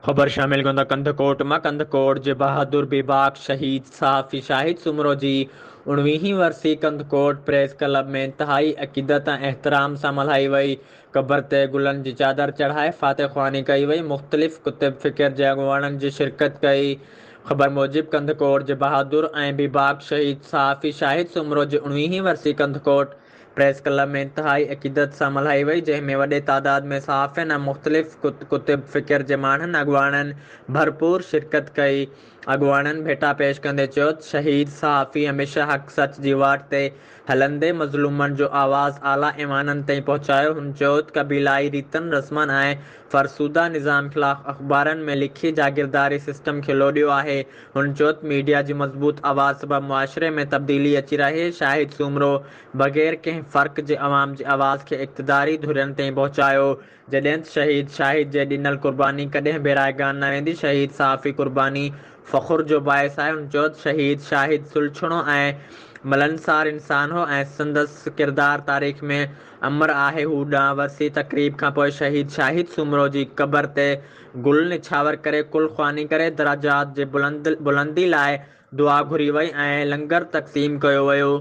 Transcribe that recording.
خبر شامل ڪندا ڪنڌڪوٽ مان ڪنڌڪوٽ جي بهادر بيباڪ شهيد صحافي شاهد سومرو جي اڻويهين ورسي ڪنڌڪوٽ پريس ڪلب ۾ انتهائي عقيدت ۽ احترام سان ملهائي وئي. قبر تي گلن جي چادر چڙهائي فاتح خواني ڪئي وئي. مختلف ڪتب فڪر جي اڳواڻن جي شرڪت ڪئي. خبر موجب ڪنڌڪوٽ جي بهادر ۽ بيباڪ شهيد صحافي شاهد سومرو جي اڻويهين ورسي ڪنڌڪوٽ پريس ڪلب ۾ انتهائي عقيدت سان ملهائي وئي، جنهن ۾ وڏي تعداد ۾ صحافين ۽ مختلف ڪتب فڪر جي ماڻهن اڳواڻن ڀرپور شرڪت ڪئي. اڳواڻن ڀيٽا پيش ڪندي چيو ته شهيد صحافي هميشه حق سچ جي واٽ تي هلندي مظلومن جو آواز اعليٰ ايوانن تائين پهچايو. هن چيو ته قبيلائي ريتن رسمن ۽ فرسوده نظام خلاف اخبارن ۾ لکي جاگيرداري سسٽم کي لوڏيو آهي. هن چيو ته ميڊيا جي مضبوط آواز سبب معاشري ۾ تبديلي اچي رهي. شاهد سومرو بغير ڪنهن فرق جي عوام جي آواز کي اقتداري ڌرين تائين پهچايو. جڏهن ته شهيد شاهد جي ڏنل قرباني ڪڏهن به رائيگان نه ويندي. شهيد صحافي قرباني فخر جو باعث آهي. هن چيو ته شهيد شاهد سلڇڻو ۽ ملنسار انسان هو ۽ سندس ڪردار تاريخ ۾ امر آهي. هو ڏانهن ورسي تقريب کانپوء شهيد شاهد سومرو جي قبر تي گل نڇاور ڪري قل خواني ڪري درجات جي بلندي لاء دعا گهري وئي ۽ لنگر تقسيم ڪيو ويو.